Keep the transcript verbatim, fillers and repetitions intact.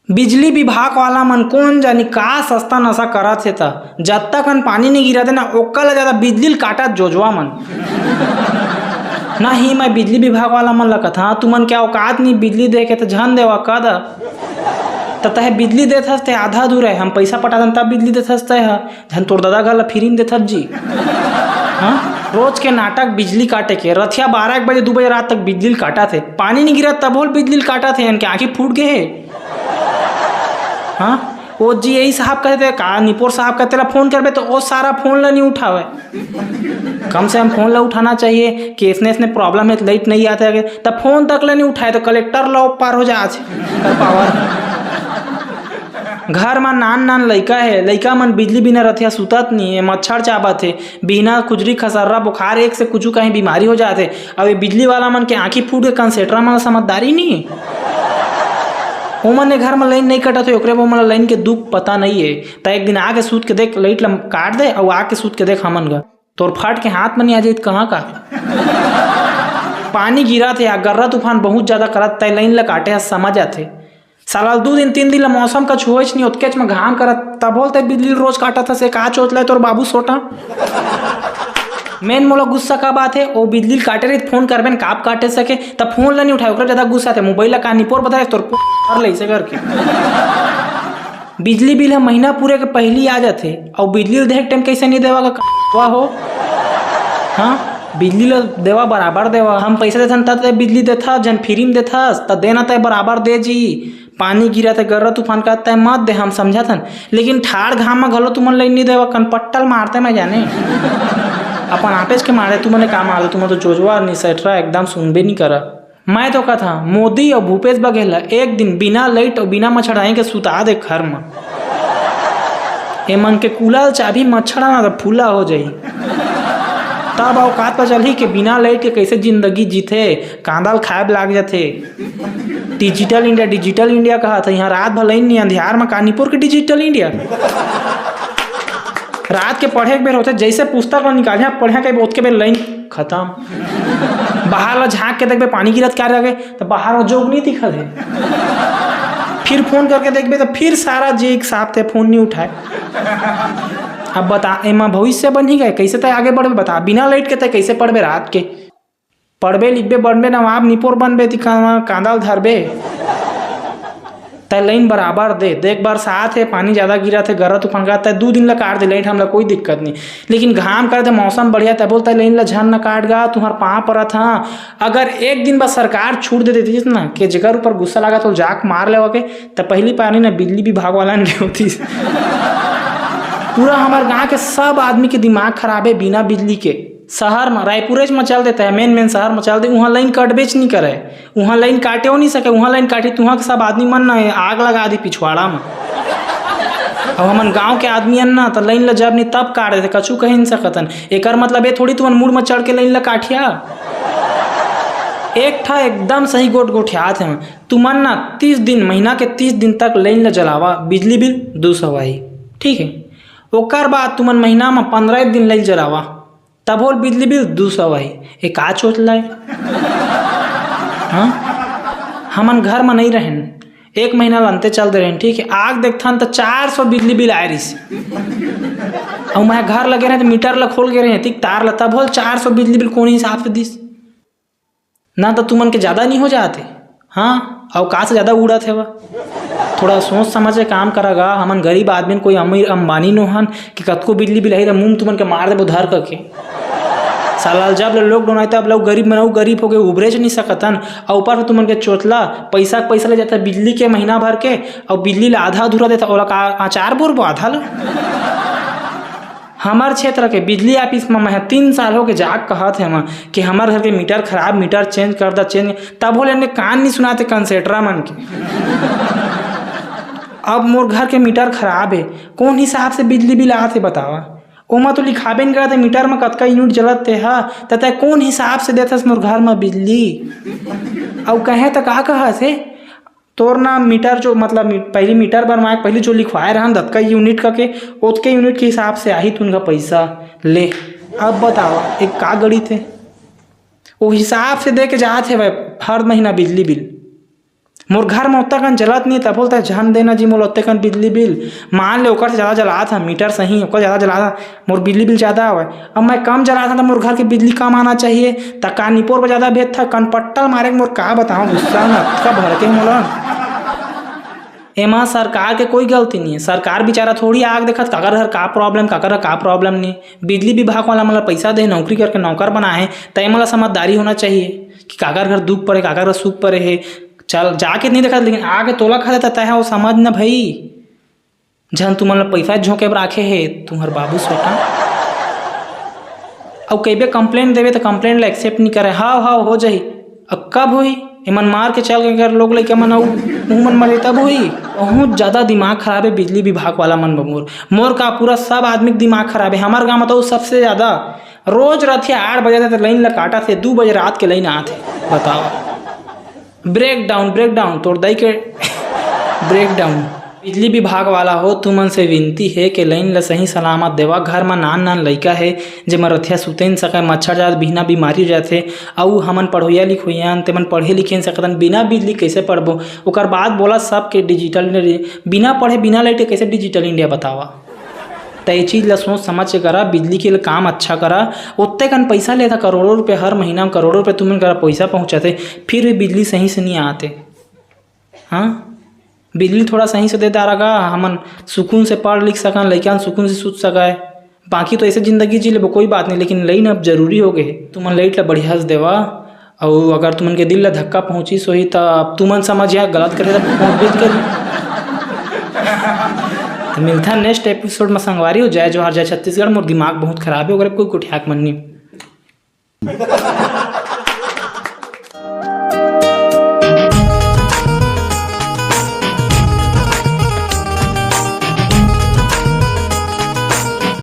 बिजली विभाग वाला मन कोन जानी का सस्ता नशा करत हे त, जतका कन पानी नइ गिरत हे ना, ओकर ले जादा बिजली ल काटत जोजवा मन। नहीं, मैं बिजली विभाग वाला मन ल कथंव, तुमन के औकात नहीं बिजली दे के, त झन देवा का दा। त तहे बिजली देथस ते आधा अधूरा हे, हम पैसा पटाथन तब बिजली देथस तहे ह, झन तोर ददा घर ल फ्री म देथस जी। हाँ, रोज के नाटक बिजली काटे के, रथिया बारह एक बजे, दू बजे रात तक बिजली ल काटत हे, पानी नहीं गिरत तभो ले बिजली ल काटत हे, इनके आँखी फूट गे हे। हाँ, ओ जी, यही साहब कहते का, निपोर साहब कहते ला फोन करबे तो ओ सारा फोन ला नहीं उठावे। कम से कम फोन ला उठाना चाहिए कि इसने इसने प्रॉब्लम है, लाइट नहीं आते आगे, तब फोन तक ला नहीं उठाए तो कलेक्टर ला पार हो जात हे। कर पावर। घर म नान नान लइका हे, लइका मन बिजली बिना रथिया सुतत नहीं हे, मच्छर चाबत हे, बिहना खुजरी खसर्रा बुखार एक से कुछु कहीं बीमारी हो जात हे। अब ये बिजली वाला मन के आँखी फूट के कंसेटरा मन ला समझदारी नहीं हे। ओमन ने घर म लाइन नहीं कटत हे, ओकरे बर ओमन ला लाइन के दुख पता नहीं हे। त एक दिन आके सूत के देख, लाइट ला काट दे, अउ आके सूत के देख हमन गा। तोर फट के हाथ म नहीं आ जाई त कहाँ का? पानी गिरत हे या गर्रा तूफान बहुत ज्यादा करत, तय लाइन ला काटे ह समझ आथे। साला दू दिन तीन दिन ला मौसम का छुएच नहीं, ओतकेच म घाम करत, तभो ले तय बिजली रोज काटत हस, का चोचला हे तोर बाबू सोटा। मेन मोला गुस्सा का बात हे, ओ बिजली ल काटे रही त फोन करबे न, काप काटे सके, त फोन ला नहीं उठाए, ओकरे ज्यादा गुस्सा थे, मोबाइल ला का निपोर बता रहे, तोर पो-, कर ले इसे करके। बिजली बिल ह महीना पूरे के पहिली आ जाथे, अउ बिजली ल देख टाइम कैसे नहीं देवा का, वाह हो। हाँ, बिजली ल देवा बराबर देवा, हम पैसा देथन त तय बिजली देथा, झन फ्री म देथस, त देना तय बराबर दे जी। पानी गिरत हे, गर्रा तूफान का, तय मत दे, हम समझत हन, लेकिन ठाड़ घाम म घलो तुमन लाइन नहीं देवा, कनपट्टा ल मारते मैं जाने। अपन आपेच के मारे तुमन ले का मार ले, तुमन तो जोजवा निसेठरा एकदम सुनबे नहीं करा। मैं तो कथा मोदी अउ भूपेश बघेल ह एक दिन बिना लाइट अउ बिना मच्छरदानी के सुता दे घर म। ए मन के कूला ल चाबी मच्छर ना त फूला हो जाही। तब औकात पता चलही कि बिना लाइट के कैसे जिंदगी जीथे, कांदा ल खाए बर लाग जाथे। डिजिटल इंडिया, डिजिटल इंडिया कहा था, यहाँ रात भर लाइन नहीं, अंधियार में कानीपुर के डिजिटल इंडिया। रात के पढ़े के बेर होथे, जैसे पुस्तक ला निकालिया पढ़िया के ओतके बेर लाइन खत्म। बाहर ला झांक के देखबे पानी गिरत क्या रह गए, तो बाहर में जोग नहीं दिखत है। फिर फोन करके देखबे तो फिर सारा जी एक साथ है, फोन नहीं उठाए। अब बता, एमा भविष्य बन ही गए, कैसे तय आगे बढ़बे बता, बिना लाइट के तय कैसे पढ़बे रात के? पढ़बे लिखबे बनबे नवाब निपोर बनबे ती का-, कांदा ल धरबे। तय लाइन बराबर दे, देख बरसात है, पानी ज्यादा गिरा थे, गर्रा तूफान का, तय दू दिन ला काट दे लाइट, हमला कोई दिक्कत नहीं। लेकिन घाम कर दे, मौसम बढ़िया, तय बोल तय लाइन ला झन न काट गा, तुम्हार पाँव परत हाँ। अगर एक दिन बस सरकार छूट दे देती ना कि जेकर ऊपर गुस्सा लगा तो जाक मार लेवा के, त पहली पानी ना बिजली विभाग वाला ने होती। पूरा हमार गांव के सब आदमी के दिमाग खराब है बिना बिजली के। शहर में, रायपुरेच में चल देता है, मेन मेन शहर में चल दे, वहाँ लाइन कटबेच नहीं करे, वहाँ लाइन काटे हो नहीं सके, वहाँ लाइन काटी तो वहाँ के सब आदमी मन ना आग लगा दी पिछवाड़ा में। अब हमन गांव के आदमी हन ना, तो लाइन ला जब नहीं तब काट देते, कछु कह नहीं सकतन। एकर मतलब ये थोड़ी तुमन मुड़ में चढ़ के लाइन ला काटिया। एक ठा एकदम सही गोट गोठियात है, तुमन ना तीस दिन, महीना के तीस दिन तक लाइन ला जलावा, बिजली बिल दू सौ आई, ठीक है। ओकर बाद तुमन महीना में पंद्रह दिन लाइन जलावा, तभो ले बिजली बिल दू सौ आई। ए का चोचला हे? हाँ? हमन घर में नहीं रहेन, एक महीना ल अंते चल दे रहेन, ठीक है। आग देखथन त चार सौ बिजली बिल आए रहिस। अउ मैं घर लगे रहे त मीटर ला खोल के रहे, ठीक तार ला, तभो ले चार सौ बिजली बिल कोन हिसाब से दिस? ना तो तुमन के ज्यादा नहीं हो जाते? हाँ, अवकाश से ज्यादा उड़त हेवा। थोड़ा सोच समझ के काम करा गा। हमन गरीब आदमी, कोई अमीर अंबानी नोहन कि कतको बिजली बिल आही त मुंह म तुमन के मार देबो धर करके। साला जब ले लॉकडाउन आए तब लोग गरीब मन अउ गरीब हो गए, उबरेच नहीं सकतन। अउ ऊपर से तुमन के चोचला पैसा के पैसा ले जाता बिजली के महीना भर के, अउ बिजली ला आधा अधूरा देता, ओला का अचार बोरबो आधा ला? हमर क्षेत्र के बिजली ऑफिस म मैं तीन साल हो के जाके कहत हे मैं कि हमर घर के मीटर खराब, मीटर चेंज कर दा, चेंज, तभो ले इनके कान नहीं सुनाते कंसेटरा मन के। अब मोर घर के मीटर खराब हे, कोन हिसाब से बिजली बिल आत हे बतावा? ओमा तो लिखाबे नहीं करत हे मीटर म कतका यूनिट जलत ते ह, त तय कोन हिसाब से देथस मोर घर म बिजली? अउ कहे त का कहत हे, तोर ना मीटर जो, मतलब, मी-, पहली मीटर बनवाए, पहली जो लिखवाए रहन, दतका यूनिट करके, ओतके यूनिट के हिसाब से आही तुनका पैसा। ले, अब बतावा, एक का गणित हे? वो हिसाब से दे के जात हे भाई, हर महीना बिजली बिल। मोर घर में ओतका कन जलत नहीं, तभो ले तैं झन देना जी मोला ओतका कन बिजली बिल। मान ले ओकर से ज्यादा जलात हा, मीटर सही, ओकर ज्यादा जलात हा, मोर बिजली बिल ज्यादा आवे। अब मैं कम जलात हा, तो मोर घर के बिजली कम आना चाहिए। त का निपोर पर ज्यादा भेजत हा, कनपट्टा ल मारे के मोर का बतावं, गुस्सा में अतका भड़के मोला। एमा सरकार के कोई गलती नहीं है, सरकार बेचारा थोड़ी आग देखत, काकर घर का प्रॉब्लम, काकर घर का प्रॉब्लम नहीं। बिजली विभाग वाला मन ला पैसा दे, नौकरी करके नौकर बनाए हे, त एमन ला समझदारी होना चाहिए कि काकर घर दुख पड़े, काकर घर सुख पड़े हे। चल, जाके नहीं देखत, लेकिन आके तोला खा देता, तय हा वो समझ न भई। झन तुमन ला पैसा झोंके बर राखे हे, तुम्हर बाबू सोटा। अउ कइबे कंप्लेंट देबे, त कंप्लेंट ला एक्सेप्ट नहीं करे। हाव, हाव, हो जाही। अब कब होही? एमन मार के चल गए, अगर लोग लइका मन अउ उहू मन मरे, तब होही। बहुत ज्यादा दिमाग खराब है बिजली विभाग वाला मन बबूर। मोर का, पूरा सब आदमी के दिमाग खराब है। हमार गाँव में तो सबसे ज्यादा रोज रथिया आठ बजे तक लाइन ला काटत हे, दू बजे रात के लाइन आत हे। बताओ, ब्रेकडाउन, ब्रेकडाउन, तोर दाई के ब्रेकडाउन। बिजली विभाग वाला हो, तुमन से विनती हे कि लाइन ला सही सलामत देवा। घर म नान नान लइका हे, जेमन रथिया सुते न सकय, मच्छर जात बिहना बीमारी हो जाथे। अउ हमन पढ़ोइया लिखोइया हन, तेमन पढ़े लिखे न सकतन, बिना बिजली कइसे पढ़बो? ओकर बाद बोला सबके डिजिटल इंडिया, बिना पढ़े बिना लाइट के कइसे डिजिटल इंडिया बतावा? त ये चीज ला सोच समझ के करा, बिजली के काम अच्छा करा। ओत्ते कन पइसा लेथा, करोड़ों रुपये हर महीना में, करोड़ों रुपये तुमन करा पइसा पहुँचाथे, फिर भी बिजली सही से नहीं आते। हाँ, बिजली थोड़ा सही से दे दारा गा, हमन सुकून से पढ़ लिख सकन, लइका सुकून से सुत सकय। बाकी तो ऐसे जिंदगी जी लेबो, कोई बात नहीं, लेकिन लाइन अब जरूरी हो गए हे। तुमन लाइट ला बढ़िया से देवा, अउ अगर तुमन के दिल ला धक्का पहुँचिस होही, त अब तुमन समझ या गलत करे, त पहुँचबे करी। त मिलथा नेक्स्ट एपिसोड में संगवारी हो। जय जोहार, जय छत्तीसगढ़। मोर दिमाग बहुत खराब है, ओकरे कोई गोठियाक मन नहीं।